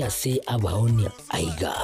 Ase abaonia aiga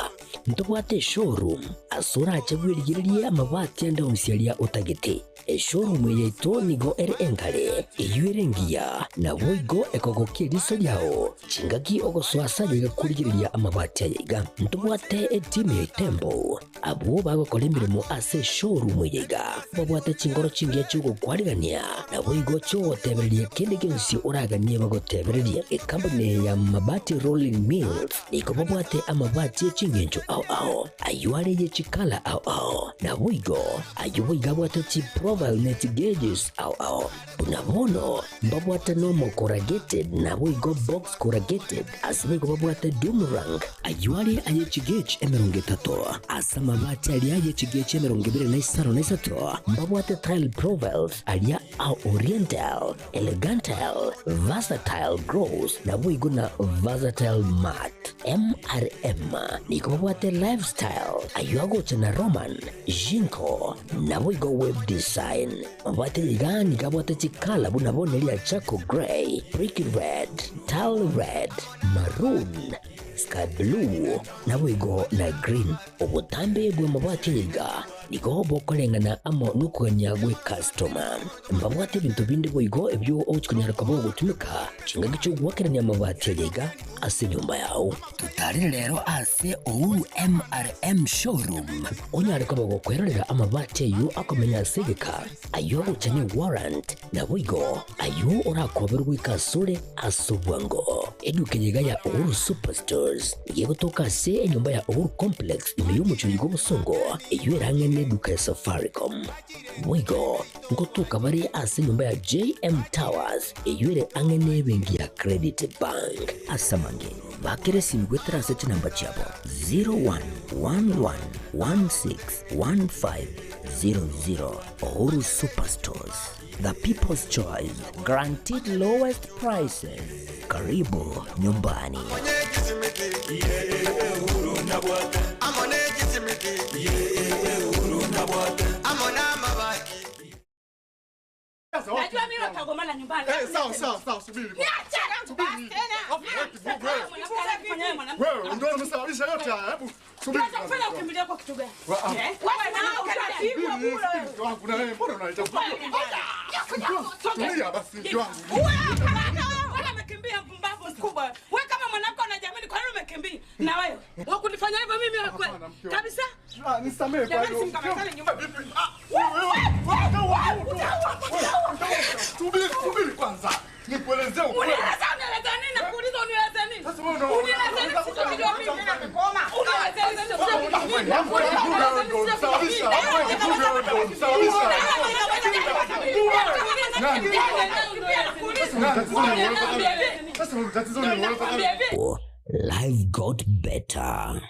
ntobwate eshowroom ase orache bwerigererie amabati ande onsi aria otagete. Eshowroom eye yaito nigo ere engare, eyio ere engiya, naboigo ekogokia eriso riao chingaki ogosoa ase ayaiga korigereria amabati aya iga. Ntobwate etimu ya Itembo Abwo bagokora emeremo ase eshowroom eye iga babwate chinkoro chingiya chi'ogokwarigania, naboigo chi'ogotebereria kende gionsi oraganie bagotebererie. Ekampuni eye ya Mabati Rolling Mills nigo babwate amabati e chingencho ao ao, ayio are ye chikala ao ao, naboigo ayio boigo abwate chiprofile ne chigauges ao ao. Buna bono mbabwate normal corrugated naboigo box corrugated, ase boigo babwate doom rank, ayio are aye chigauge 30, ase amabati aria aye chigauge 25 na mbabwate tile profiles aria a oriental, elegantile, versatile gloss naboigo na versatile matte. MRM nigo babwate lifestyle, ayio agocha na Roman, Jinko, naboigo web design. Mabwate iga nigo abwate chikala buna bono eria charcoal grey, brick red, tile red, maroon, sky blue, naboigo na green. Obotambe bw'amabati aya iga nigo bokoreng'ana amo nokogania gw'ecustoma. Mbabwate ebinto binde boigo ebio ogochia konyara koba ogotumeka chingaki chi'ogoakerania amabati aya iga ase enyomba yao. Totarere rero ase Uhuru MRM Showroom onyare koba gokwerorera amabati ayio akomenya ase egeka, ayio agocha ne warrant, naboigo ayio orakoberwe goika asore ase obwango. Eduka eye iga ya Uhuru Superstores nigo egotoka ase enyomba ya Uhuru Complex ime y'omochie oyo bw'obosongo eyio ere ang'e neduka ya Safaricom. Boigo ngotoka bare ase enyomba ya JM Towers eyio ere ang'e nebenki ya Credit Bank. Ase amange, bakera esimi goetera ase chinamba chiabo 0111161500. Uhuru Superstores, the people's choice, guaranteed lowest prices. Karibu nyumbani. Najua mimi utagombana nyumbani. Eh, sawa sawa sawa, subiri. Niache. Subiri. Basi tena. Mwanamke mwanamke. Wewe ndio umesababisha yote haya. Hebu subiri. Unachofanya ukimbilia kwa kitu gani? Wa- ah. Eh? Wewe mwanamke Subiri, subiri, mke wangu na wewe mbona unaleta Tulia basi mke wangu. Wewe umekimbia mpumbavu mkubwa. Wewe kama mwanamke unajiamini kwa nini umekimbia? Na wewe wakunifanya hivyo mimi wewe kweli? Hapana, mke wangu. Kabisa? Ah, nisamehe kwa Jamani, hilo. simkamatane nyumba. Vipi? Ah, wewe, wewe, wewe, utaua, utaua, utaua. Subiri, subiri kwanza. Nikuelezee ukweli. Unieleza unieleza nini? Nakuuliza unieleze nini? Sasa wewe una- Unieleze nini sichokijua mimi? Unieleze nini sichokijua mimi? Wewe ndio unasababisha. Wewe ndio unasababisha. Sasa tatizo ni wewe. Life got better.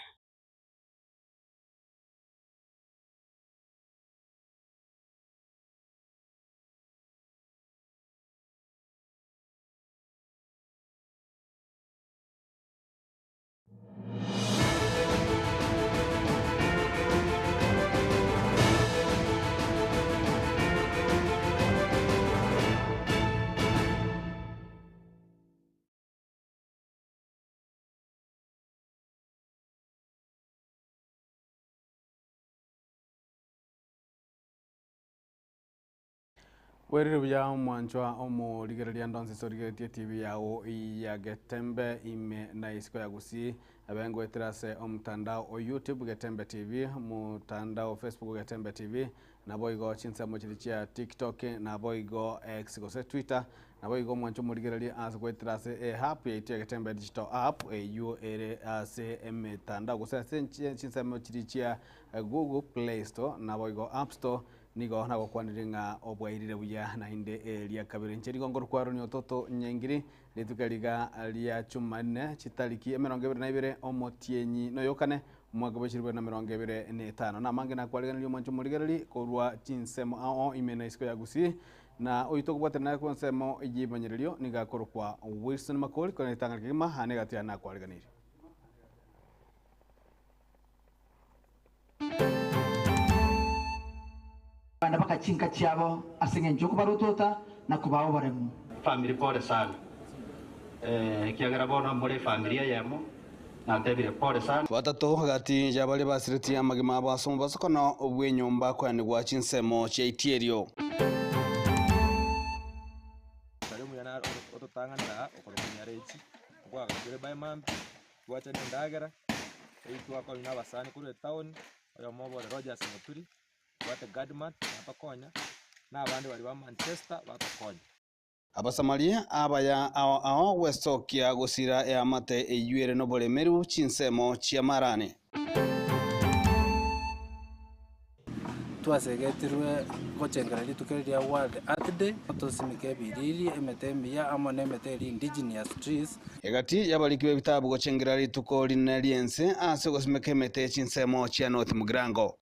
Bwerire buya omwanchwa omorigereria ndonsi ase origeretie TV yago ya Getembe ime na isiko ya Gusii abe ngoetera ase omotandao o YouTube Getembe TV, omotandao o Facebook Getembe TV, naboigo chinsemo chiria chia TikTok, naboigo X gose Twitter, naboigo omwanchwa omorigereria ase goetera ase eapp yaito ya Getembe Digital App eywo ere ase emetandao gose ase chinsemo chiria chia Google Play Store naboigo App Store Nigo nagokwanirie ng'a obwairire buya naende eria kabere. Inche nigo nkorokwa Aroni ototo Nyaingiri, rituko eri iga ria Chumanne, chitariki 22 omotienyi noyokane, omwaka bwe chilifu bibere na 25. Namange nakwariganirie omwancho omorigereri korwa chinsemo ao ime na isiko ya Gusii, na oyio tokobwatana naye korwa ensemo y'ebimanyererio nigo akorokwa Wilson Makori, korende ritang'ani kegima aa negati yane nakwariganirie. Abana bagachinka chiabo ase engencho y'okobarotota na kobaa oboremu. Family pole sana ekiagera bono more efamiri eyemo. Natebire pole sana. Batato gati ya baria basiretie amagima abo ase omobasokono bw'enyomba koanigwa chinsemo chia Itierio. Tari omuya naro ototang'anera aa okorokwa Nyarechi, okwagachire by mambia, twacha na endagera, eywo twakonywa na abasani korwa etown, oyomo obo ore Rogers Moturi, tobwate Gadman natokonya, na abande baria ba Manchester batokonya. Abasamaria abaya ao ao gwesokia gosira eamate eyio ere noboremeru chinsemo chi'amarani. Twasegetirwe gochengera rituko eri ria World Earth Day, tosimeke ebiriri, emete emiya amo nemete eria indigenous trees. Egati y'abariki b'ebitabu gochengera rituko rinene ri'ense ase ogosimeka emete chinsemo chia North Mugirango.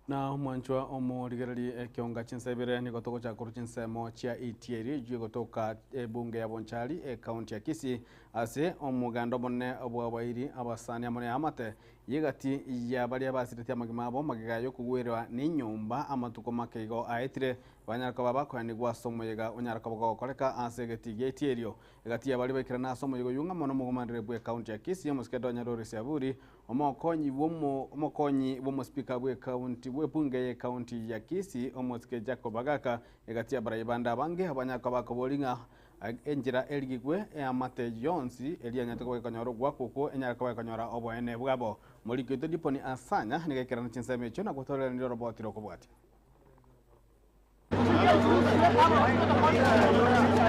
Na omwanchwa omorigererie ekionga chinsa ibere nigo togochaka korwa chinsemo chia Itieri eyio egotoka ebunge ya Bonchari ecounty ya Kisii ase omoganda omonene bw'abairi abasani amo neamate yegati ya baria basiretie amagima abo magega yokogwerwa nenyomba amatuko make igo aetire banyara koba bakoenigwa ase omoyega onyara koba gokoreka ase egetii gia Itierio. Egati ya baria baikerana ase omoyega oyio ng'amo na omogomanire bwe county ya Kisii omosike Donya Doris Aburi Omokonyi bw'omo omokonyi bw'omosipika bw'ekaunti bw'ebunge y'ekaunti ya Kisii, omosike Jacob Agaka, egati y'abarai bande abange abanyaka bakobori ng'a enchera erigigwe eamate yonsi eria yanyarete koba gekonyora ogoakwa okwo enyare koba gekonyora oboene bwabo. Omoriki oito Diponi Asanya nigo aikerana chinsemo echio na gotoreranire oroboti rokobwatia.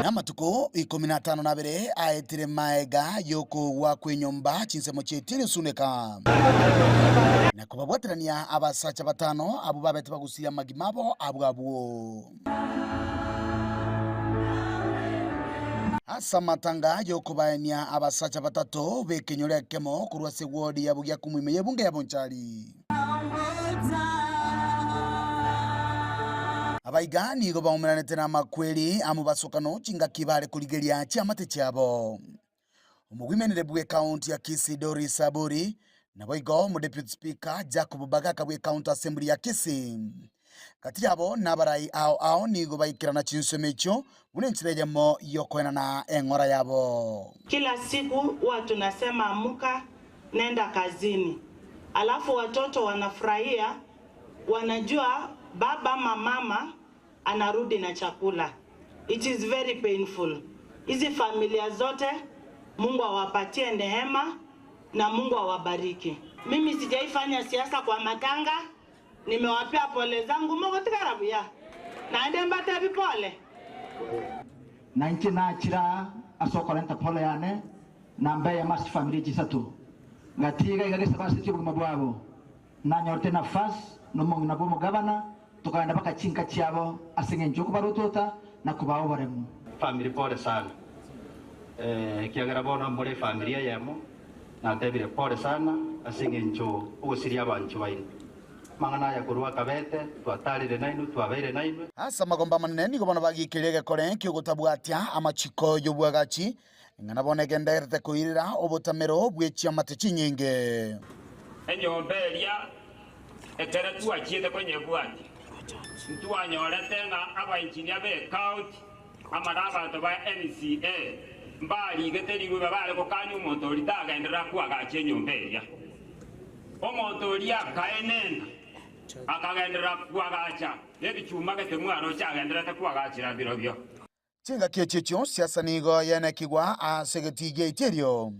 Namatuko ikomi na atano na abere aetire maega y'okogwa kw'enyomba chinsemo chiaitire esuneka, na kobabwaterania abasacha batano abwo babete bagusirie amagima abo abwo abwo. Ase amatanga y'okobaenia abasacha batato b'ekenyoro ekemo korwa ase ward ya Bugiakumu ime y'ebunge ya Bonchari. Abaiga nigo baumeranete namakweri amobasokano chingaki bare korigeria chiamate chiabo. Omogwimenere bw'ecounty ya Kisii Doris Aburi naboigo omodeputy speaker Jacob Bagaka bw'ecounty assembly ya Kisii. Gati yabo nabarai ao ao nigo baikerana chinsemo echio buna enchera eyemo y'okoenana eng'ora yabo. Kila siku huwa tunasema amka nenda kazini, alafu watoto wanafurahia, wanajua baba ama mama anarudi na chakula. It is very painful. Hizi familia zote Mungu awapatie neema na Mungu awabariki. Mimi sijaifanya siasa kwa matanga, nimewapea pole zangu mogotigara buya naende mbatebi pole. Na inche nachira ase okorenta pole yane na mbe eyemo ase chifamiri echi isato, ngatiga iga gese basetie obogima bwabo. Nanyorete nafasi nomong'ina bw'omogabana, tokagenda mpaka chinka chiabo ase engencho y'okobarotota na kobaa oboremu. Family pole sana ekiagera bono more efamiri eyemo, natebire pole sana ase eng'encho ogosiria abanchwa baino. Amang'ana aya korwa akabete, twatarire nainwe, twabeire nainwe. Ase amagomba amanene nigo bono bagiikeria egekore ki'ogotabwatia amachiko y'obwagachi, ng'a na bono egendererete koirera obotamero bwe chiamate chinyinge. Enyomba eria ekero twachiete konyebwatia, ntwanyorete ng'a abainjinia b'ecounty amo nabanto ba MCA mbarigete rigweba bare gokania omonto oria tagenderera koagacha enyomba eria. Omonto oria akaenena, akagenderera koagacha nebichuma gete mwaroche agendererete koagachera birobio. Chingaki echio chionsi asa nigo yaenekigwa ase egetii giaito erio.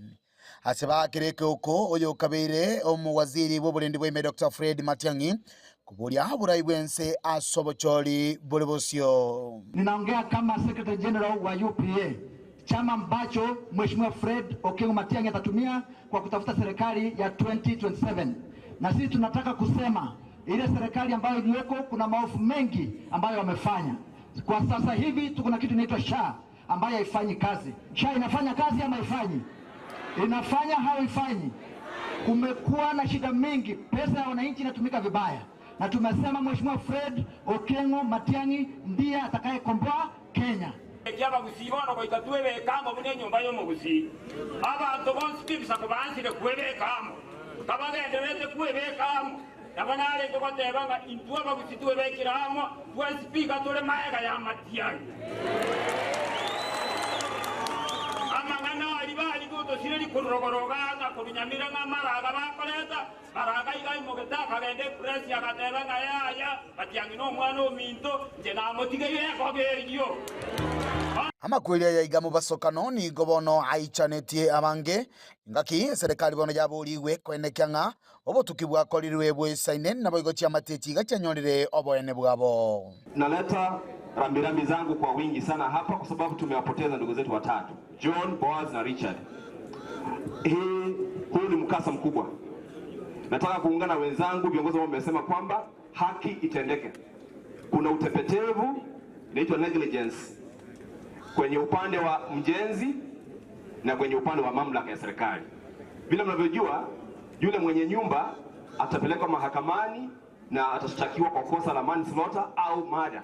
Ase baakire ekeoko oyokabeire omowaziri bw'oborendi bwa ime Doctor Fred Matiang'i koboria oborai bw'ense ase obochori bore bosio. Ninaongea kama Secretary General wa UPA, chama ambacho Mheshimiwa Fred Okengo Matiang'i atatumia kwa kutafuta serikali ya 2027. Na sisi tunataka kusema ile serikali ambayo iliyoko kuna maovu mengi ambayo wamefanya. Kwa sasa hivi tuko na kitu inaitwa SHA ambayo haifanyi kazi. SHA inafanya kazi ama haifanyi? Inafanya au haifanyi? Kumekuwa na shida mingi, pesa ya wananchi inatumika vibaya, na tumesema Mheshimiwa Fred Okengo Matiang'i ndiye atakayekomboa Kenya. Ekiabagusii bono goika twebeke amo buna enyomba y'omogusii. Abanto bonsi tibisa kobaansire kwebeka amo. Kabagendererete kwebeka amo, nabo narenge goteba ng'a intwe abagusii twebekire amo, twensi pi iga tore magega y'amatiang'i. Amang'ana aria barige otosireria korwa rogoro igaa ng'a korwa Nyamira ng'a amaraga bakoreta, maraga iga aimogete akagenda epresi agateba ng'a yaya, Matiang'i nomwana ominto, inche namotigeire enkoba eyio. Amakweri aya iga mobasokano nigo bono aichanetie abange, engaki eserekari bono yaborigwe koenekia ng'a obotuki bwakorirwe bw'esaine naboigo chiamate echi iga chianyorire oboene bwabo. Naleta rambirambi zangu kwa wingi sana hapa kwa sababu tumewapoteza ndugu zetu watatu, John, Boaz na Richard. Hii, huu ni mkasa mkubwa. Nataka kuungana wenzangu viongozi ambao wamesema kwamba haki itendeke. Kuna utepetevu inaitwa negligence kwenye upande wa mjenzi na kwenye upande wa mamlaka ya serikali. Vile mnavyojua, yule mwenye nyumba atapelekwa mahakamani na atashtakiwa kwa kosa la manslaughter au murder.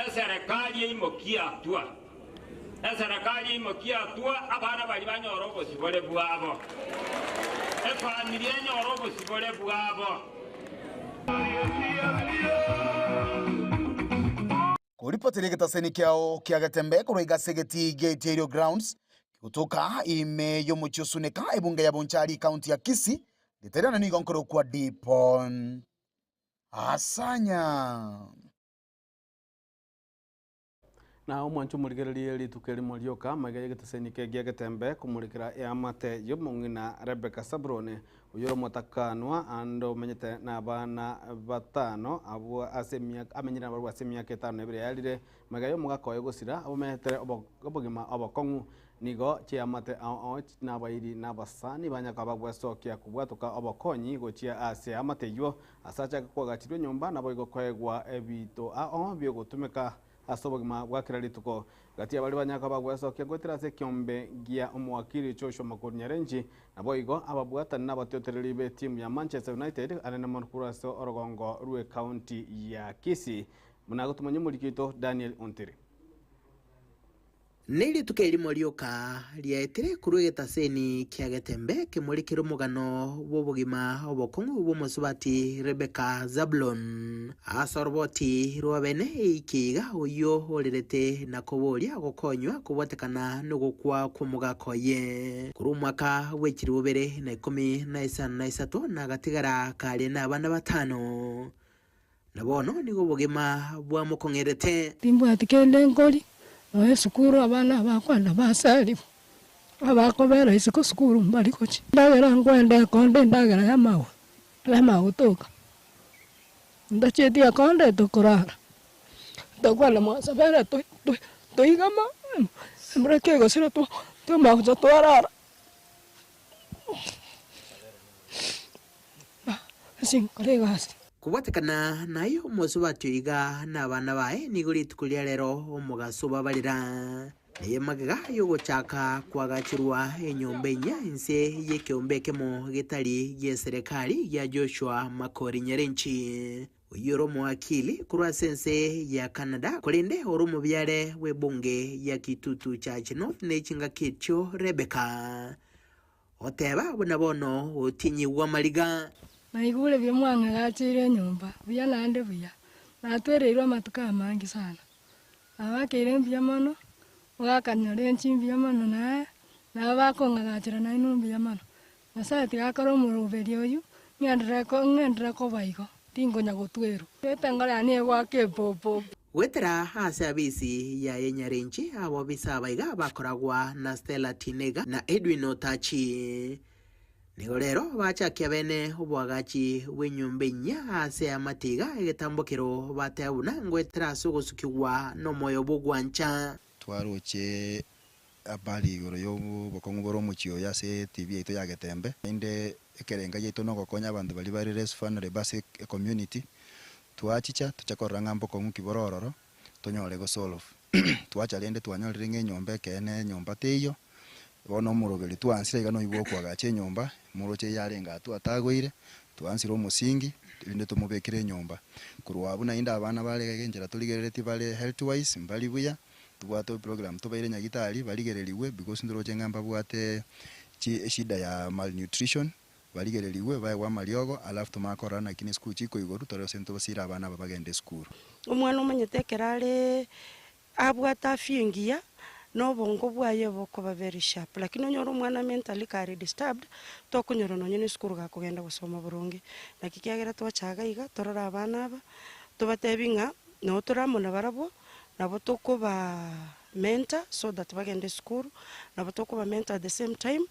Eserekari eimokie atua, eserekari eimokie atua, abana baria banyore obosibore bwabo, efamiri enyore obosibore bwabo. Koripoteria egetaseni kiao kia Getembe korwa iga ase egetii gia Itiario Grounds kegotoka ime y'omochie o Suneka, ebunge ya Bonchari, county ya Kisii, Riterano nigo nkorokwa Dipon Asanya. Na omwanche omorigererie rituko erimo rioka magega y'egetaseni eke gia Getembe komorekera eamate y'omong'ina Rebecca Sabroni, oyio ore omotakanwa ande omenyete nabana batano abwo ase emiaka amenyire nabarabwo ase emiaka etano na ebere yarire, magega y'omogaka oye gosira abometere obogima obokong'u. Nigo chiamate ao ao nabairi na abasani banyaka bagwesokia kobwatoka obokonyi gochia ase eamate eyio, ase achake koagachirwa enyomba naboigo koegwa ebito ao biogotumeka ase obogima bwa kera rituko. Gati y'abaria banyaka bagwesokia goetera ase ekiombe gia omowakili Joshua Makori Nyarenchi, naboigo ababwatani na abatiotereri b'etimu ya Manchester United anene mono korwa ase orogongo rw'ecounty ya Kisii. Buna gotomanya omoriki oito Daniel Ontiri. Nerituko erimo rioka riaetire korwa egetaseni kia Getembe kemorikire omogano bw'obogima obokong'u bw'omosubati Rebecca Zablon. Ase oroboti rw'abene eiki iga oyio orerete na koboria gokonywa kobwatekana nogokwa kw'omogaka oye. Korwa omwaka bw'echiribu bibere na ikomi na isano na isato na agatigara kare nabana batano. Na bono nigo obogima bwamokong'erete. Timbwati kende nkori, nonya esukuru abana abakwenda basarigwe, abakobera isiko sukuru mbari gochia. Endagera nkwenda ekonde endagera y'amago, y'amagotoka, ntachieti ekonde tokorara, tokwenda mwasabere toi toi toigama, embura kegosira twamanya gocha twarara. Ase nkore egasi. Kobwatekana naye omosubati oyo iga na abana baye nigo rituko ria rero omogaso obabarera. Naye magega y'ogochaka koagacherwa enyomba enyia inse y'ekeombe ekemo getari gi'eserekari gia Joshua Makori Nyarenchi, oyio ore omowakili korwa ase ense ya Canada, korende ore omobiare bw'ebunge ya Kitutu Church North ne chingaki echio Rebecca Oteba buna bono otinyigwe amariga. Naigure buya mwang'agacheire enyomba, buya naende buya, natwereirwe amatuko amange sana. Nabakeire mbuya mono, ogakanyora enchi mbuya mono naye, nabo bakong'agachera nainwe mbuya mono. Nyasaye tiga akore omoroberi oyio, ng'enderere ko ng'enderere koba igo, tinkonya gotwerwa. Etengoro yane egoaka epopopo. Goetera ase abisi yaye nyarenche, abobisa aba iga bakoragwa na Stella Tinega na Edwin Otachi. Nigo rero bachakia bene oboagachi bw'enyomba enyia ase eamate iga egetambokero bateba buna ngoetera ase ogosukigwa nomoyo bw'ogwancha. Twaroche habari igoro y'obokong'u bore omochie oyo ase etibi yaito ya Getembe. Naende ekerenga giaito nogokonya abanto baria bare less vulnerable ase ecommunity, twachicha tocha korora ng'a mbokong'u ki bore ororo, tonyore gosolve. Twacha rende twanyorire ng'a enyomba ekeene enyomba teiyo, bono omoroberi twansire iga noyo bwokoagacha enyomba, moroche eyarenge aa twatagoire, twansire omosingi, erinde tomobekere enyomba. Korwa abwo naende abana bare iga enchera torigereretie bare health wise mbari buya, Tobwate eprogram tobaire nyagitari barigererigwe because ntoroche ng'a mbabwate chi eshida ya malnutrition. Barigererigwe, baegwe amariogo, alafu tomanye korora naki na esukuru chikoigorwa, tore gose ntobasire abana aba bagende esukuru. Omwana omanyete ekero are abwate afya engiya, na obongo bwaye bokoba very sharp. Lakini onyore omwana mentally kare disturbed, tokonyora nonye na esukuru gakogenda gosoma boronge. Naki kiagera twacha iga iga, torore abana aba, tobatebi ng'a nabo tore amo nabarabwo, nabo tokoba mentor so that bagende esukuru, nabo tokoba mentor at the same time,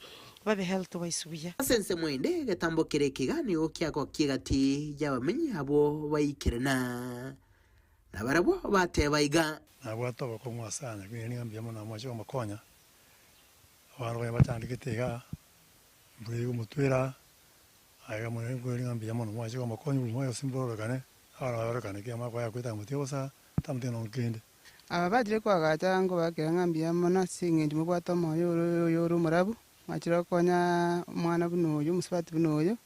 babe health wise buya. Ase ensemo ende egetambo keria ekiga nigo kiagokia egati y'abamenyi abwo baikerana, na barabwo bateba iga. Nabwate obokong'u ase aya, lakini nigo mbuya mono amache gomokonya, abana baye bachandegete igaa, mbura egomotwera, aiga mono nkoeria ng'a mbuya mono mwache gomokonya obogima bwaye gose mbororekane, abana baye barorekane ki amaboko aye akwete amotiga bosa, tamotiga nonye kende. Aba bachire koagacha nkobakera ng'a mbuya mono ase eng'encho mobwate omoyo ore oyo ore omorabu, mwachire gokonya omwana buna oyo, omosubati buna oyo,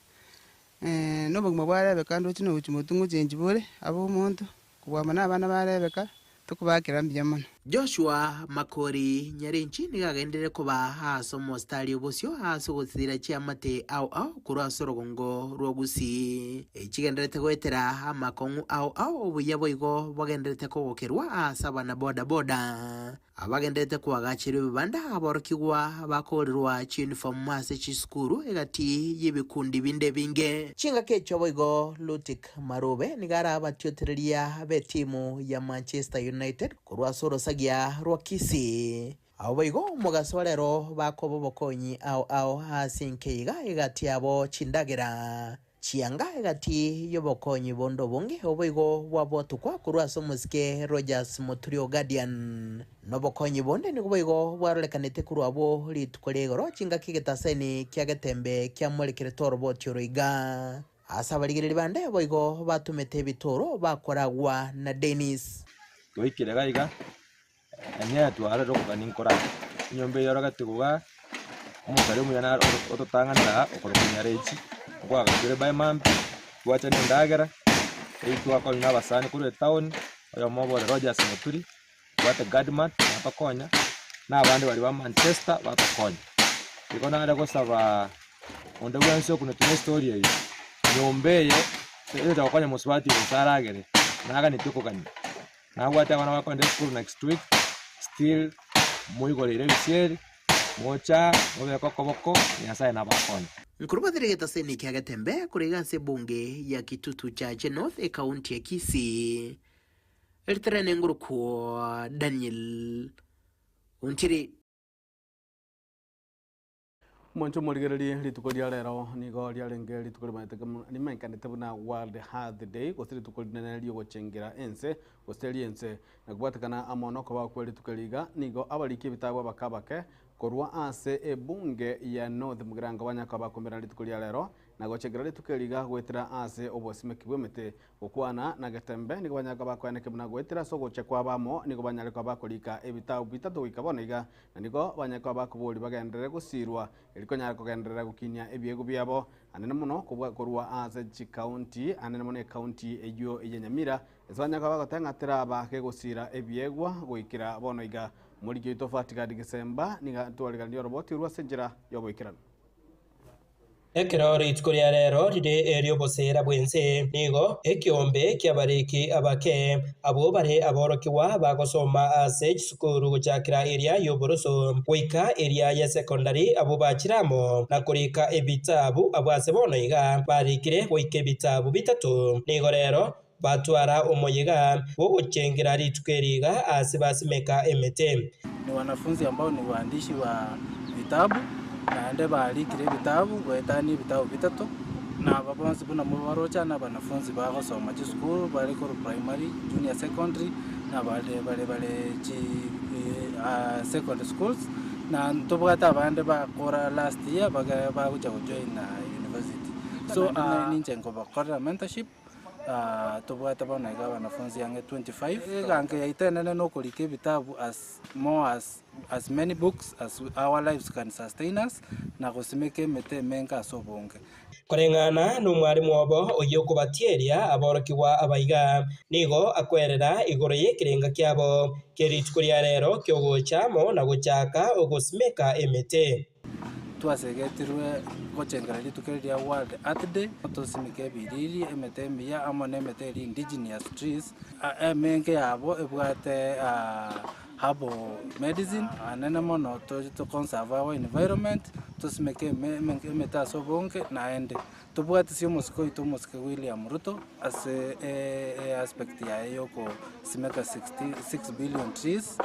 na obogima bwa Rebeka ndoche nogochia motwe ngochenchi bore, abe omonto, kobua amo na abana ba Rebeka, tokobakera mbuya mono. Joshua Makori Nyarenchi nigo agenderere koba ase omositari obosio ase ogosira chiamate ao ao korwa ase orogongo rwa Gusii. Echigendererete goetera amakong'u ao ao obuya boigo bogendererete kogokerwa ase abana boda boda abagendererete koagacherwa ebibanda aborokigwa bakoorerwa chiuniform ase chisukuru egati y'ebikundi binde ebinge. Chingaki echio boigo Lutik Marube nigo arabatiotereria b'etimu ya Manchester United korwa ase orosagia rwa Kisii. Abwo boigo omogaso o rero bakoba obokonyi ao ao ase enkeiga egati yabo chindagera chianga egati y'obokonyi bonde obonge oboigo bwabwatokwa korwa ase omosike Rogers Muturi o Guardian. Nobokonyi bonde nigo boigo bwarorekanete korwa abwo rituko ria igoro chingaki egetaseni kia Getembe kiamorekerete oroboti oro iga. Ase abarigereria bande boigo batomete ebitoro bakoragwa na Dennis. Twaikire iga iga, enyee twarorire okogania nkorara, enyomba eye orogete iga, omosari omuya naro ototang'anera aa okorokwa nyarechi, nkoagachire by mambia, twacha na endagera, eywo twakonywa na abasani korwa etown, oyomo obo ore Rogers Muturi, tobwate Gadmat natokonya, na abande baria ba Manchester batokonya. Igo nare gosaba onde bwensi okunetwe na estory eye, nyomba eye egocha gokonya mosubati oyo gose aragere, naganetie okogania. Nabwate abana bakogenda esukuru next week, still moigoreire ebisieri, mocha mobeke okoboko, Nyasaye nabakonye. Nkorubathire getaseni kia Getembe korwa iga ase ebunge ya Kitutu Chache North, ekaunti ya Kisii. Eritere nengurukwo Daniel Ontiri. Omonche omorigererie rituko ria rero nigo riarenge rituko rimaete rimenkanete buna World Health Day gose rituko rinene riogochengera ense gose riense na kobwatekana amo nokobao kwe rituko eri iga nigo abariki ebitabu abake abake korwa ase ebunge ya North Mugirango banyaka bakomerana rituko ria rero na gochengera rituko eri iga goetera ase obosimeki bw'emete Gokwana na getembe nigo banyare koba bakoeneke buna goetera ase ogochia kwabo amo, nigo banyare koba bakorika ebitabu bitato goika bono iga, na nigo banyare koba bakoboria bagenderere gosiirwa, erio konyara kogenderera gokinia ebiegwa biabo anene mono kobua korwa ase chikaunti, anene mono ekaunti eyio ya Nyamira, ase banyare koba bagoteba ng'a teraba kegosiira ebiegwa goikera bono iga. Omoriki oito Fatigadi Gesemba nigo atwariganirie oroboti orwo ase enchera y'oboikeranu. Ekero rituko ria rero rire eri'oboseera bw'ense, nigo ekeombe ki'abariki abake, abwo bare aborokigwa bagosoma ase chisukuru gochakera eria y'oboroso goika eria y'esekondari, abwo bachire amo na korika ebitabu, abwo ase bono iga barikire goika ebitabu bitato. Nigo rero batwara omoyega bw'ogochengera rituko eri iga ase basimeka emete. Ni wanafunzi ambao ni waandishi wa vitabu, naende barikire ebitabu goetania ebitabu bitato, na aba bonsi buna mobaroche na abanafunzi bagosoma chisukuru bare korwa primary, junior secondary, na abande bare bare chi secondary schools, na ntobwate abande bakora last year baga bagocha gojoin university. So naende ninche nkobakorera mentorship. Tobwate bono iga abanafunzi ang'e 25. Egango yaito enene nokorika ebitabu as more as as many books as our lives can sustain us, na gosimeka emete emenge ase obonge. Koreng'ana nomwarimu obo oyio okobatieria aborokigwa aba iga, nigo akwerera igoro y'ekerenga kiabo kie rituko ria rero ki'ogocha amo na gochaka ogosimeka emete. Twasegetirwe gochengera rituko eri ria World Earth Day, tosimeke ebiriri, emete emiya amo na emete eria indigenous trees, emenge yabo ebwate herbal medicine, anene mono to conserve our environment, tosimeke emete ase obonge naende tobwatisi omosike oito omosike William Ruto ase aspect yaye ya okosimeka 66 billion trees.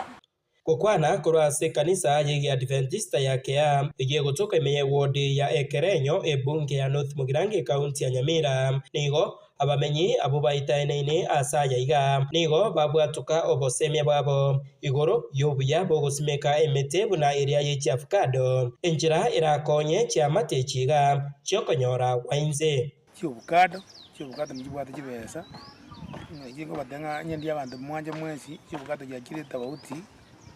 Gokwana korwa ase ekanisa y'Egeadventista ya Kea, eyio egotoka ime y'ewodi ya Ekerenyo, ebunge ya North Mugirango ekaunti ya Nyamira, nigo abamenyi abwo baitaeneine ase aya iga nigo babwatoka obosemia bwabo igoro y'obuya bw'ogosimeka emete buna eria ye chiavocado, enchera erakonye chiamate echi iga chiokonyora gwainse. Chiobukado, chiobukado nchibwate chibesa, ng'a nkobatebia ng'a onye ndi abanto mwanche mwensi, chiobukado chiachire tofauti,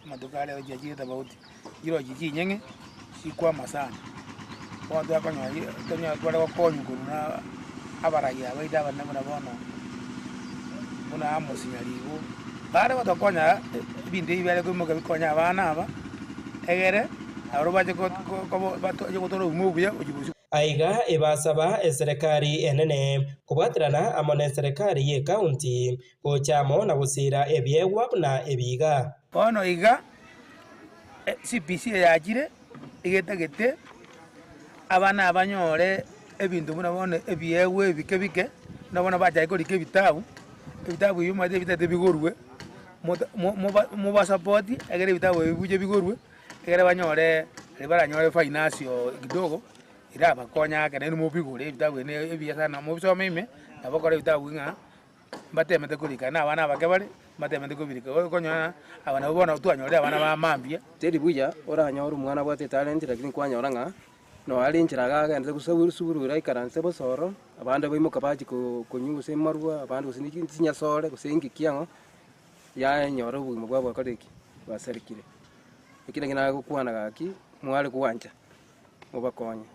amatuko aria rero chiachire tofauti, chirochio chinyeng'e, chikwama sana. Bono twakonyora chi tonyore tware gokonywa korwa na abarai aba baito abanene buna bono, buna Amos Nyaribo, bare gotokonya ebinto ebi biare koimoka bikonye abana aba, egere nabo bache ko ko bache gotora obogima obuya gochia bosio. Aiga ebasaba eserekari enene kobwaterana amo neserekari y'ecounty gocha amo na gosiira ebiegwa buna ebi iga. Bono iga CPC eyachire egetagete abana aba banyore ebinto buna bono ebiegwa ebike bike, buna bono bachake korika ebitabu, ebitabu ebi omanyete ebitagete bigorwe, mobasapoti ekero ebitabu ebi bibuche bigorwe. Ekero banyore riria baranyore financial kidogo, erabakonye ake naende mobigore ebitabu ebi ne ebiya sana, mobisome ime, nabo okore ebitabu ng'a mbatemete korika na abana abake bare, mbatemete kobirika. Bono okonyora aba nabo bono twanyorire abana ba mambia. Teri buya oranyore omwana abwate etalent lakini kwanyora ng'a nonya are enchera iga agenderete gose sukuru ere aikaranse bosa ororo, abande baimoka bachia konywa gose amarwa, abande gose ne chinyasore gose inki ki ang'o, yanyora obogima bwabo bwakorire ki? Bwasarekire. Eki nakio nagokwana gaki, mware gwancha, mobakonye.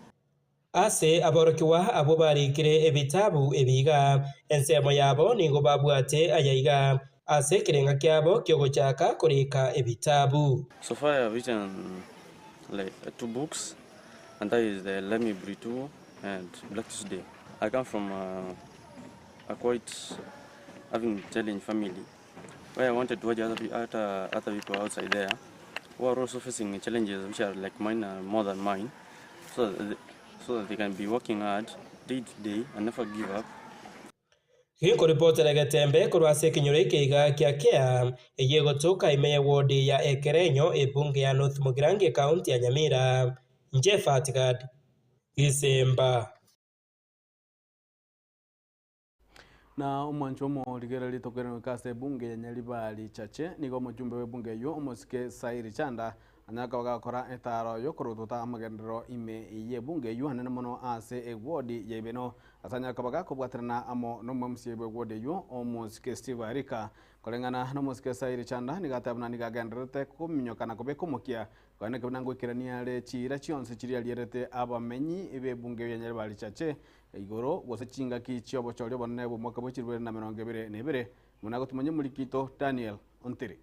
Ase aborokigwa abwo barikire ebitabu ebi iga, ensemo yabo nigo babwate aya iga, ase ekerenga kiabo ki'ogochaka korika ebitabu. So far I have written like two books and that is the Let Me Breathe 2 and Black Tuesday. I come from a, a quite having challenge family where I wanted to watch other, other, other people outside there who are also facing challenges which are like mine or more than mine so that they, so that they can be working hard day to day and never give up. Gekoripotera egetembe korwa ase ekenyoro eke iga kia Kea, eyio egotoka ime ye ward ya Ekerenyo, ebunge ya North Mugirango ecounty ya Nyamira. Inche Fatgad Gisemba. Na omwancho omorigereria tokoirana ase ebunge ya Nyaribari Chache, nigo omojumbe bw'ebunge eyio omosike Sairi Chanda anyare koba gakora etaaro y'okorotota amagenderero ime y'ebunge eyio anene mono ase ewodi ya Ibeno ase anyare koba gakobwaterana amo n'omomca bw'ewodi eyio omosike Steve Arika. Koreng'ana n'omosike Sairi Chanda nigo ateba buna nigo agendererete kominyoka na kobeka omokia koeneka buna ngoikerania are chiira chionsi chiria arierete abamenyi b'ebunge eyio ya Nyaribari Chache Igoro, gose chingaki chi'obochori obonene bw'omwaka bwe chilifu bibere na emerongo ebere na ebere, buna gotumanya omorikito Daniel Ontiri.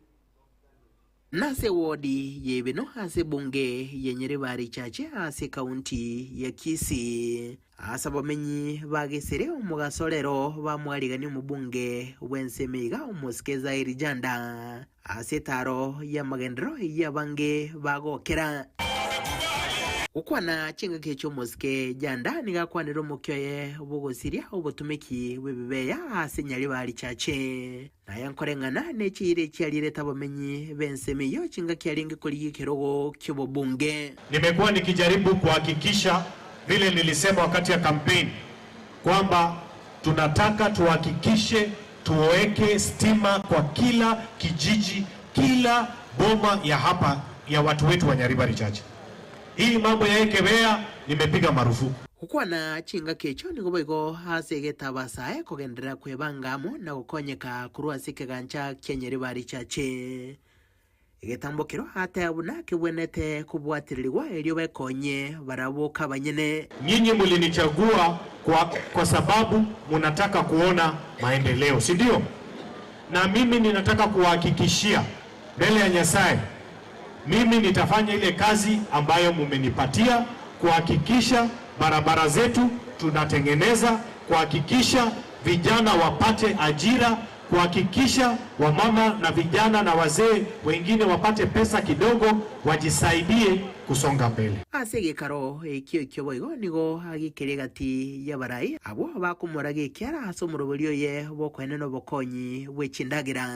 Nase ewodi y'Ebino ase ebunge ya Nyaribari Chache ase ekaunti ya Kisii. Ase abamenyi ba Gesere omogaso rero bamwarigania omobunge bw'ensemo iga omosike Zairi Janda ase etaaro y'amagenderero eyio abange bagokera. Gokwana chingaki echi omosike Janda nigo akwanire omokia oye bw'ogosiria obotumeki bw'ebibeya ase Nyaribari Chache. Naye nkoreng'ana ne chiira echiarirete abamenyi b'ensemo eyio chingaki arenge korigia ekerogo ki'obobunge. Nimekuwa nikijaribu kuhakikisha vile nilisema wakati ya kampeni kwamba tunataka tuhakikishe tuweke stima kwa kila kijiji, kila boma ya hapa ya watu wetu wa Nyaribari Chache. Hii mambo ya Ekebea nimepiga marufuku. Gokwana chingaki echio nigo boigo ase egetabasae kogenderera kwebanga amo na gokonyeka korwa ase ekegancha kia Nyaribari Chache. Egetambokero ateba buna kebwenerete kobwatererigwa erio bekonye barabwo kabanyene. Nyinyi mulinichagua kwa, kwa sababu munataka kuona maendeleo, si ndio? Na mimi ninataka kuwahakikishia mbele ya Nyasaye, mimi nitafanya ile kazi ambayo mumenipatia kuhakikisha barabara zetu tunatengeneza, kuhakikisha vijana wapate ajira, kuhakikisha wamama na vijana na wazee wengine wapate pesa kidogo wajisaidie kusonga mbele. Ase egekaro ekio ekio boigo nigo agikeria egati y'abarai abwo bakomoraga ekiara ase omoroberi oye bw'okoenena obokonyi bwe chindagera,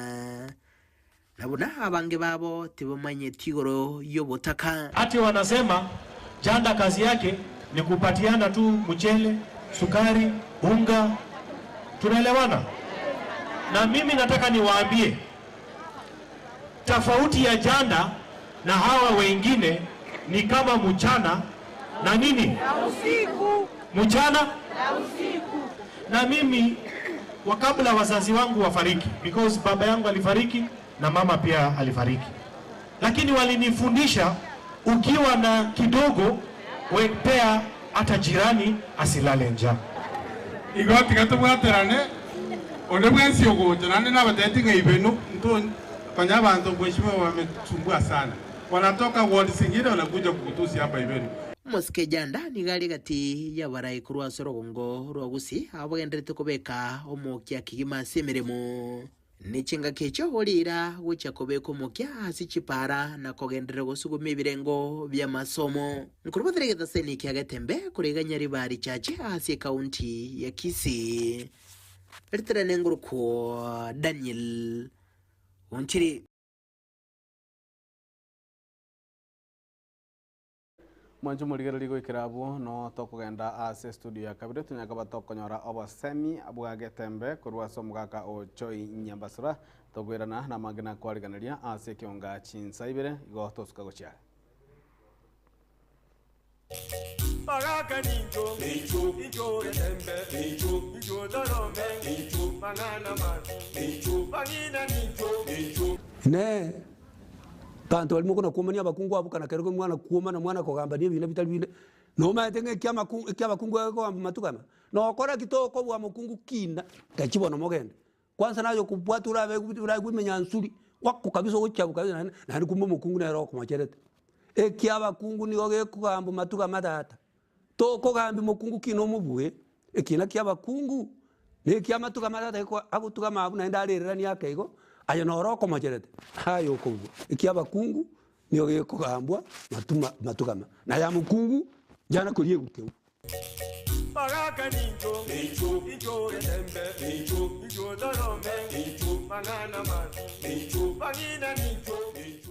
na buna abange babo tibamanyeti igoro y'obotaka. Ati wanasema Janda kazi yake ni kupatiana tu mchele, sukari, unga. Tunaelewana? Na mimi nataka niwaambie tofauti ya Janda na hawa wengine ni kama mchana na nini? Na usiku. Mchana Na usiku. na mimi wa kabla wazazi wangu wafariki, because baba yangu alifariki na mama pia alifariki, lakini walinifundisha ukiwa na kidogo wepea hata jirani asilale njaa. Igo tiga tobwaterane onde bwensi ogocha naende nabateti ng'a ibenu nto konya abanto mheshimiwa wametusumbua sana wanatoka ward zingine wanakuja kukutusi hapa ibenu. Omosike Janda nigo are egati y'abarai korwa ase orogongo rwa Gusii abwo bagendererete kobeka omokia kegima ase emeremo. Ne chingaki echio oriira gochia kobeka omokia ase chipaara na kogenderera gosuguma ebirengo bi'amasomo. Nkorobotera egetaseni kia Getembe koregania ribari chache ase ekaunti ya Kisii. Riterane ngorokwo Daniel Onchiri. Mwanche omorigereria goikera abwo no tokogenda ase estudio ya kabere tonyare koba tokonyora obosemi bwa Getembe korwa ase omogaka o Joy Nyambasura tokoirana namange nakwariganeria ase ekionga chinsa ibere igo tosuka gochia are. Bagaka nincho, nincho, nincho Getembe, nincho, nincho Torome, nincho, mang'ana mabi, nincho, bang'ina nincho, nincho. Inee! Abanto baria mokona kwomania abakungu abwo kana kero mwana kwomana mwana kogambania ebina bitari binde, nomaete ng'a ekia amaku ekia abakungu egekogamba matuko aya? Nokora ki tokobua mokungu kina, gachia bono mogende. Kwanza naye okobwata orabe oraigwe emenyansuri, wako kabisa ogochabu kabisa naende naende kumbe omokungu nere okomocherete. Ekia abakungu nigo gekogambwa matuko amatata. Tokogambia mokungu kina omobue, ekina kia abakungu, na ekia amatuko amatata geko agotuga amabu naende arereranie ake igo, aye noro okomocherete, aye okobua. Ekia abakungu nigo gekogambwa matuma matuko ama, na ya mokungu yana koria egukeu. Bagaka nincho, nincho, nincho Getembe, nincho, nincho Torome, nincho, mang'ana mabi, nincho, bang'ina nincho, nincho.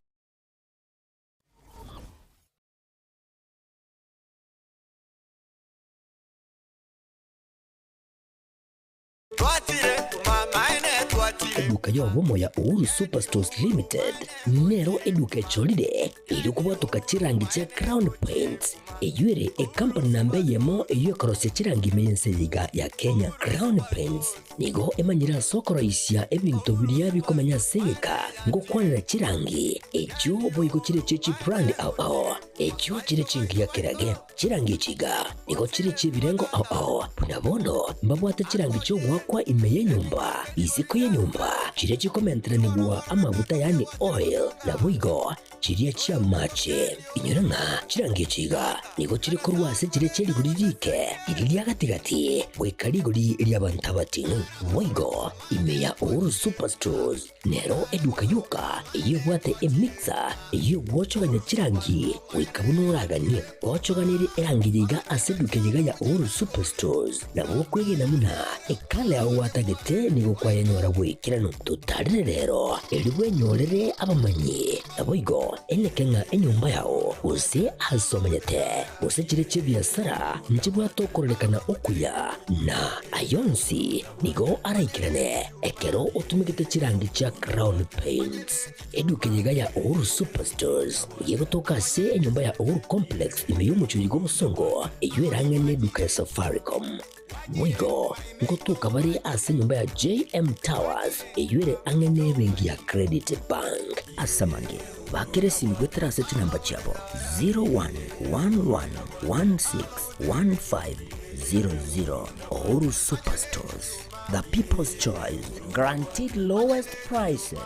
Eduka y'obomo ya Uhuru Superstores Limited nero eduka echorire erio kobwatoka chirangi chia Crown Paints eyio ere ekampani namba eyemo eyio ekorosia chirangi ime y'ense eye iga ya Kenya. Crown Paints nigo emanyire ase okoroisia ebinto biria bikomenya ase egeka ngokwanera chirangi echio boigo chire chie chibrand ao ao echio chire chingiya kerage. Chirangi echi iga nigo chire chi'ebirengo ao ao, buna bono mbabwate chirangi chi'ogoakwa ime y'enyomba, isiko y'enyomba, chiria chikomenteranigwa amaguta yaani oil, naboigo chiria chi'amache. Inyora ng'a chirangi echi iga nigo chire korwa ase chiria chie rigori riike, riria ria gati-gati, goika rigori ri'abanto abating'u. Boigo ime ya Uhuru Superstores Nero eduka yoka eyio ebwate emixer eyio egwochogania chirangi goika buna oraganie. Gochoganerie erangi eye iga ase eduka eye iga ya Uhuru Superstores nabo okwegena buna ekala yao gwatagete nigo kwayenyora bw'ekeranu. Totarire rero erio bwenyorere abamanyi naboigo eneke ng'a enyomba yao gose ase omenyete gose chire chi'ebiasara nchibwate okororekana okuya na ayonsi Nigo araikerane ekero otumegete chirangi chia Crown Paints. Eduka eye iga ya Uhuru Superstores nigo egotoka ase enyomba ya Uhuru Complex ime y'omochie bw'obosongo eyio erang'e neduka ya Safaricom. Boigo ngotoka bare ase enyomba ya JM Towers eyio ere ang'e nebenki ya Credit Bank. Ase amange, bakera esimi goetera ase chinamba chiabo 0111161500. Uhuru Superstores, the people's choice, guaranteed lowest prices.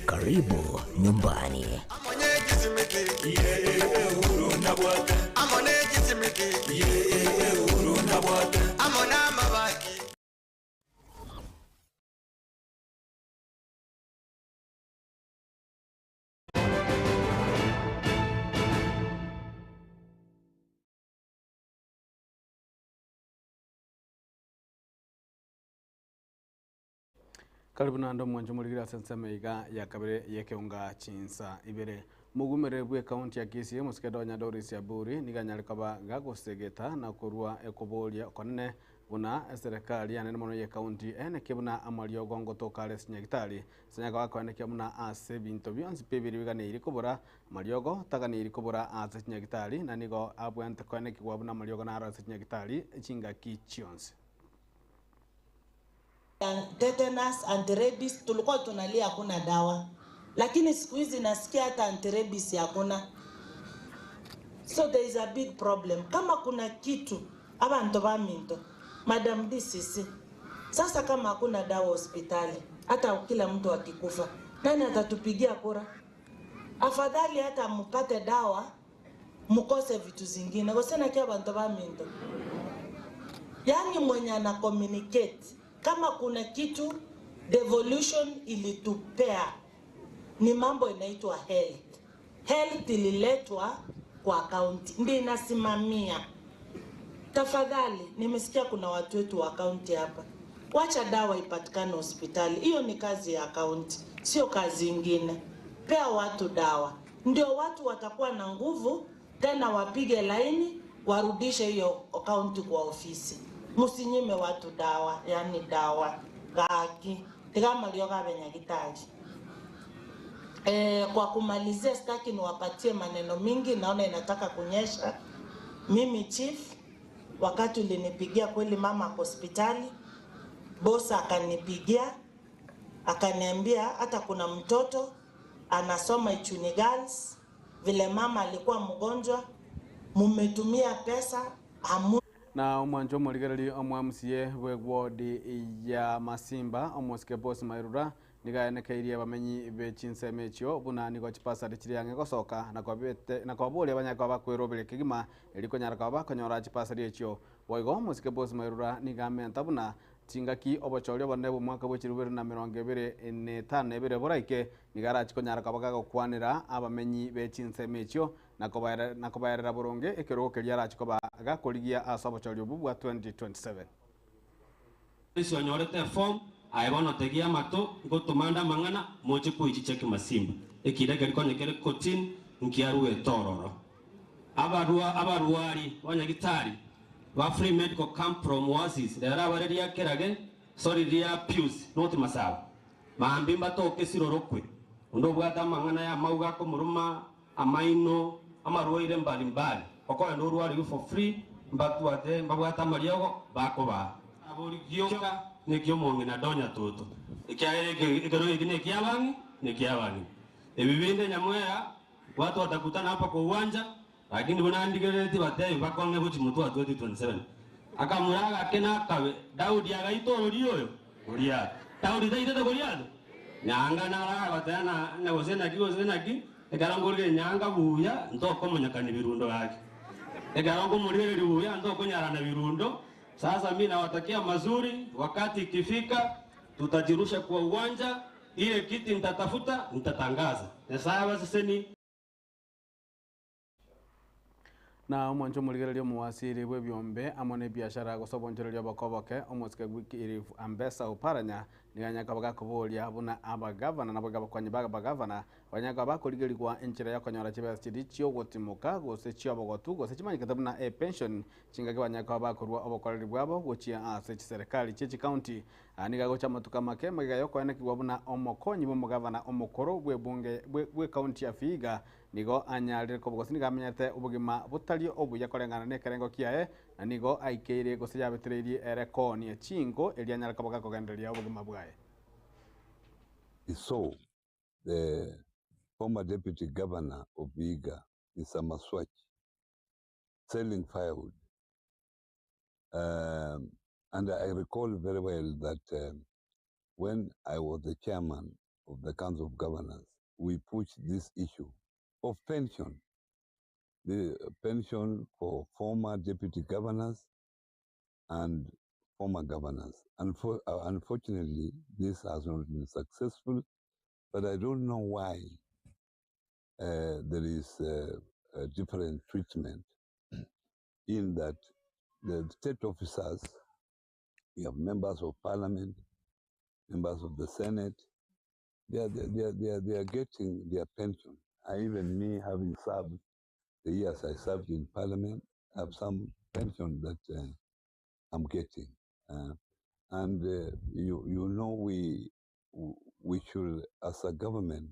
Karibu nyumbani. nabwate amo nechisimiti Uhuru nabwate amo n'amabati. Karibu nando mwancho murigira ase ensemo iga ya kabere yekeunga chinsa ibere mugumere bwe county ya Kisii musike donya Doris Aburi niganyare kaba gagosegeta na korwa ekoboria konene buna eserekari yanene mono ye county eneke buna amariogo ngotoka are sinyagitari sinyaka bakoenekia buna ase ebinto bionsi pi ebiri biganeiri kobora amariogo taganeiri kobora ase chinyagitari na nigo abwente koenekigwa buna amariogo naro ase chinyagitari chingaki chionsi. Tetanus, anti-rabies, tulikuwa tunalia hakuna dawa, lakini siku hizi nasikia hata anti-rabies hakuna. So there is a big problem. Kama kuna kitu abantu baminto, Madam DCC, sasa kama hakuna dawa hospitali, hata kila mtu akikufa, nani atatupigia kura? Afadhali hata mupate dawa mukose vitu zingine gosena kia bantu baminto. Yani mwenye ana communicate kama kuna kitu devolution ilitupea ni mambo inaitwa health. Health ililetwa kwa kaunti, ndio inasimamia. Tafadhali, nimesikia kuna watu wetu wa kaunti hapa, wacha dawa ipatikane hospitali. Hiyo ni kazi ya kaunti, sio kazi ingine. Pea watu dawa, ndio watu watakuwa na nguvu tena, wapige laini warudishe hiyo kaunti kwa ofisi. Musinyime watu dawa, yani dawa gaki tigamalio gabenyagitari. E, kwa kumalizia sitaki niwapatie maneno mingi, naona inataka kunyesha. Mimi chief, wakati ulinipigia kweli, mama ako hospitali, bosa akanipigia akaniambia hata kuna mtoto anasoma Ichuni Girls, vile mama alikuwa mgonjwa, mumetumia pesa hamu na omwancho omorigereri omwa MCA bwe ward ya Masimba omosike Boss Mairura nigaenekeirie bamenyi be chinsemo echio buna nigo chipasari chiri ang'e gosoka na kwaboria banyaka bakwerobere kegima eri konyara kwaba bakonyora chipasari echio boigo omosike Boss Mairura nigamenta buna chingaki obochori obonene bwa omwaka bwa chirubere na mirongo ebere na etano ebere boraike nigarachi konyara kwaba gagokwanera abamenyi be chinsemo echio na kobaerera boronge ekerogo keria arachi koba gakorigia ase obochori obwo bwa 2027. Isi onyorete form aye bono tegia amato ngotomanda amang'ana moche koichicheki masimba ekira ekeri konya kere kotini nkiarue tororo abarua abarwari banyagitari ba free medical camp from Oasis rero abare ria kerage sorry ria Pius noti masaba mambi mbatoke sirorokwe ondo bwata amang'ana ya mauga komuruma amaino amarwaire mbalimbali okoenda orwariwe for free mbatwate mbabwate amariogo bakoba abori gioka nikio mong'ina donya toto ekero eki nekiabangi nekiabangi ebibinde nyamwera watu watakutana hapa kwa uwanja lakini bunandigerereti batebi bakonge buchi mutu wa 2027 akamuraga ake nakabe Daudi agaita orori oyo Goliath Daudi taitete Goliath nyanga naraga batena na gose naki gose naki ekero ngorire nyanga buya ntokomonyekani birundo gake ekero ngomorigereria buya ntokonyarana birundo. Sasa mi nawatakia mazuri, wakati ikifika tutajirusha kwa uwanja, ile kiti nitatafuta, nitatangaza. Nyasaye abaseseni. Na omwancho omorigereria omuwasiri bwa ebiombe amo na ebiashara gose obonchoreria obokoboke omosike Wycliffe Ambesa Oparanya niganyaka bagakoboria buna abagavana nabo gabakwanyi ba abagavana banyaka bakorigerigwa enchera ya konyora chibesa chiri chiogotimoka gose chiobogotu gose chimanyikete buna epension chingaki banyaka bakorwa obokoreri bwabo gochia ase chiserikali chie chicounty niga gocha amatuko make magega yokoenekigwa buna omokonyi bwa omogavana omokoro bwa ebunge bwa ecounty ya Vihiga nigo anyarire kobogosi nigo amenyete obogima botari obuya koreng'ana na ekerengo kiaye na nigo aikeire gose yabetereirie erekonie chingo eria anyare koboka kogendereria obogima bwaye. He saw the former deputy governor of Vihiga, Mr. Maswach, selling firewood. And I recall very well that when I was the chairman of the Council of Governors, we pushed this issue of pension. the pension for former deputy governors and former governors. Unfortunately, this has not been successful, but I don't know why there is a different treatment in that the state officers, we have members of parliament, members of the Senate, they are getting their pension. Even me, having served the years I served in parliament, I have some pension that I'm getting. And we should, as a government,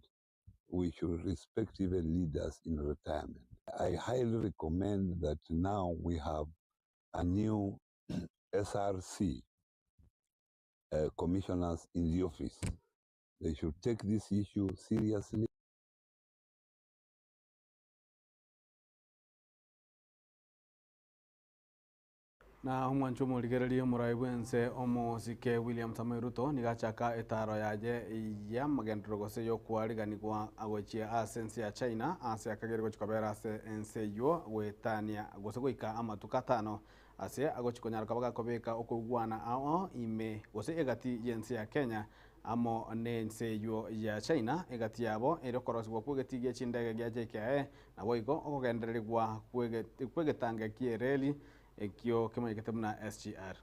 we should respect even leaders in retirement. I highly recommend that now we have a new SRC commissioners in the office. They should take this issue seriously. Na omwancho omorigereria omorai bwense omosike William Samoei Ruto nigachaka etaro yaye ya magendero gose yokwariganigwa agochia ase ense ya China ase akagere gochikobera ase ense eywo goetania gose goika amatuko atano ase agochikonyara kaba gakobeka okogwana ao ime gose egati y'ense ya Kenya amo n'ense eywo ya China egati yabo ere okorosiwa kwegeti gia chindege gia JKIA nabo igo okogendererigwa kwegetange kiereli ekio kemanyekete buna SGR.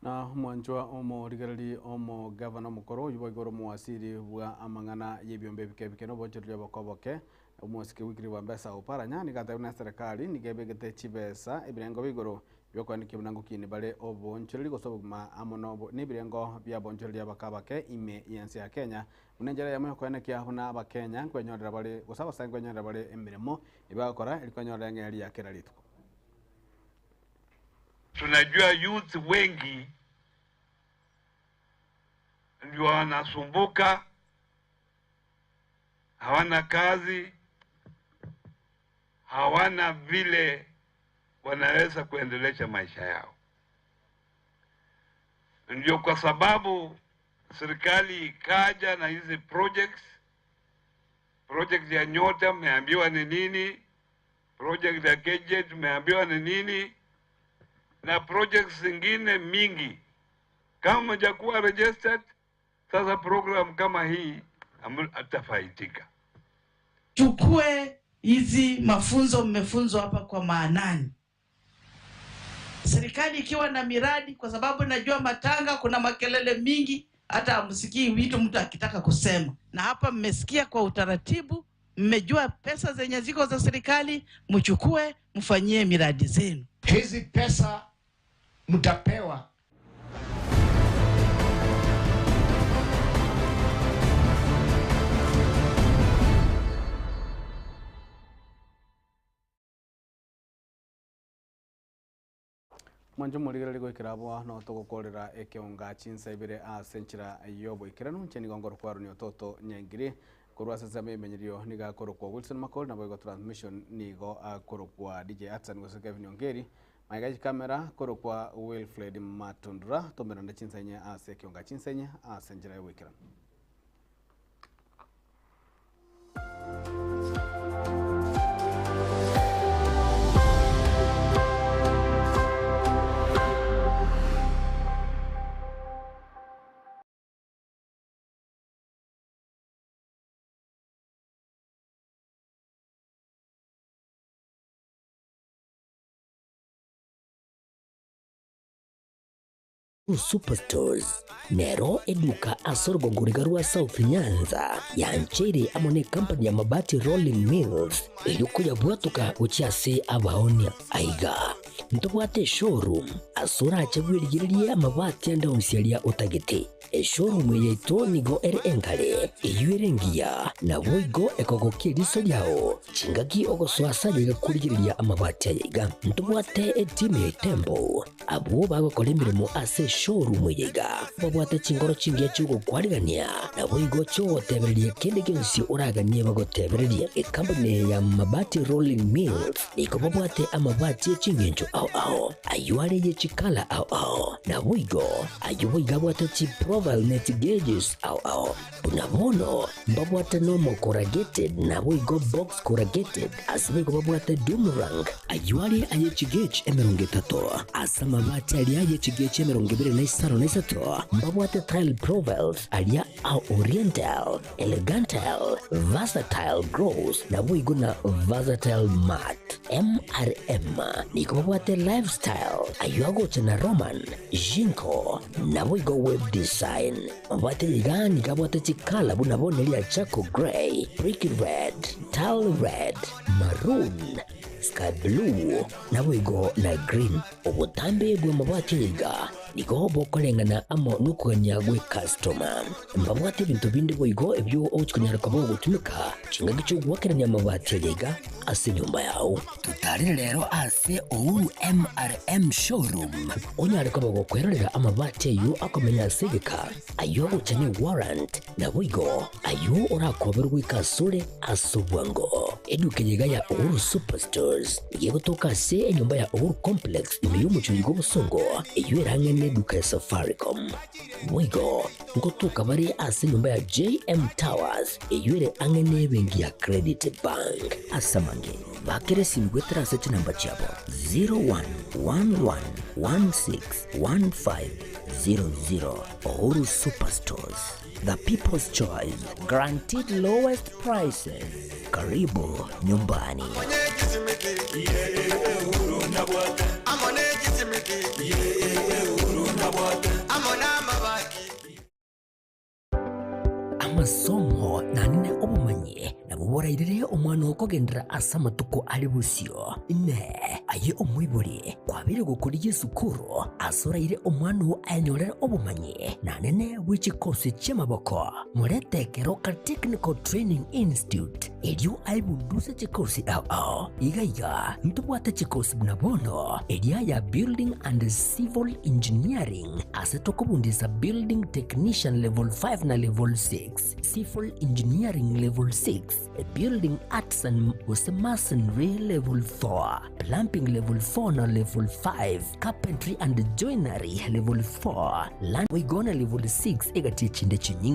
Na omwanchwa omorigereri omogavana omokoro oyo boigoro omowasiri bwa amang'ana y'ebiombe ebike ebike noboonchoreria obokoboke omosike wikiri bwa mbesa oparanya nigatebi na serikali nigebegete chibesa ebirengo bigoro biokoanikia buna ngokini bare oboonchoreri gose obogima amo n'ebirengo bia boonchoreria bakabake ime y'ense ya Kenya buna enchera yamo yokoenekia buna abakenya nkwenyorera bare gose abasae nkwenyorera bare emiremo ebagokora erikwenyorera eng'eri ya kera rituko. Tunajua youth wengi ndio wanasumbuka, hawana kazi, hawana vile wanaweza kuendelesha maisha yao. Ndio kwa sababu serikali ikaja na hizi projects. Project ya Nyota mmeambiwa ni nini, project ya KJet mmeambiwa ni nini, na projects zingine mingi. Kama hujakuwa registered, sasa program kama hii atafaitika. Chukue hizi mafunzo mmefunzwa hapa kwa maanani. Serikali ikiwa na miradi, kwa sababu najua matanga kuna makelele mingi, hata hamsikii vitu mtu akitaka kusema. Na hapa mmesikia kwa utaratibu, mmejua pesa zenye ziko za serikali, mchukue mfanyie miradi zenu. Hizi pesa mtapewa. Mwanche omorigereria goikera abwo noo togokorera ekeonga chinsa ibere ase enchera y'oboikeranu. Inche nigo nkorokwa Aroni Ototo Nyangiri. Korwa ase ensemo y'emenyerio nigo akorokwa Wilson Makori naboigo transmission nigo akorokwa DJ Atsan gose Kevin Ongeri. Magega chikamera korokwa Wilfred Matundura. Tomerane chinsa inye ase ekeonga chinsa inye ase enchera y'oboikeranu. Superstores nero eduka ase orogongo riga rwa South Nyanza yancheire amo ne company ya Mabati Rolling Mills erio koyabwatoka gochia ase abaonia. Aiga ntobwate eshowroom ase orache bwerigererie amabati ande onsi aria otagete. Eshowroom eye yaito nigo ere enkare, eyio ere engiya, naboigo ekogokia eriso riao chingaki ogosoa ase aye iga korigereria amabati aya iga. Ntobwate etimu ya Itembo Abwo bagokora emeremo ase eshowroom eye iga babwate chinkoro chingiya chi'ogokwarigania, naboigo chi'ogotebereria kende gionsi oraganie bagotebererie. Ekampuni eye ya Mabati Rolling Mills nigo babwate amabati e chingencho ao ao, ayio are ye chikala ao ao, naboigo ayio boigo abwate chiprofile ne chigeges ao ao. Buna bono mbabwate normal corrugated naboigo box corrugated, ase boigo babwate doom rank, ayio are aye chigauge 30, ase amabati aria aye chigauge 25, mbabwate tile profiles aria a oriental, elegantal, versatile gloss naboigo na versatile matte. MRM nigo babwate lifestyle, ayio agocha na Roman, Jinko, naboigo web design. Mabwate iga nigo abwate chikala buna bono eria charcoal grey, brick red, tile red, maroon, sky blue, naboigo na green. Obotambe bw'amabati aya iga nigo bokoreng'ana amo nokogania gw'ecustoma. Mbabwate ebinto binde boigo ebio ogochia konyara koba ogotumeka chingaki chi'ogoakerania amabati aya iga ase enyomba yao. Totarere rero ase Uhuru MRM Showroom onyare koba gokwerorera amabati ayio akomenya ase egeka, ayio agocha ne warrant, naboigo ayio orakoberwe goika asore ase obwango. Eduka eye iga ya Uhuru Superstores nigo egotoka ase enyomba ya Uhuru Complex ime y'omochie oyo bw'obosongo, eyio ere ang'e neduka ya Safaricom. Boigo ngotoka bare ase enyomba ya JM Towers eyio ere ang'e nebenki ya Credit Bank. Ase amange, bakera esimi goetera ase chinamba chiabo 0111161500. Uhuru Superstores, the people's choice, guaranteed lowest prices. Karibu nyumbani. Amasomo naende obomanyi nabwo borairere omwana oo kogenderera ase amatuko are bosio. Inee! Aye omoibori, kwabeire gokorigia esukuru ase oraire omwana oo ayenyorere obomanyi naende bwe chikosi chi'amaboko? Morete Keroka Technical Training Institute, erio aebunduse chikosi ao ao. Iga iga ntobwate chikosi buna bono, eria ya Building and Civil Engineering, ase tokobundisa Building Technician Level 5 na Level 6, Civil Engineering Level 6, Building Arts and gose Masonry Level 4, Plumbing Level 4 na Level 5, Carpentry and Joinery Level 4, Land boigo na Level 6 egati echinde chinyinge.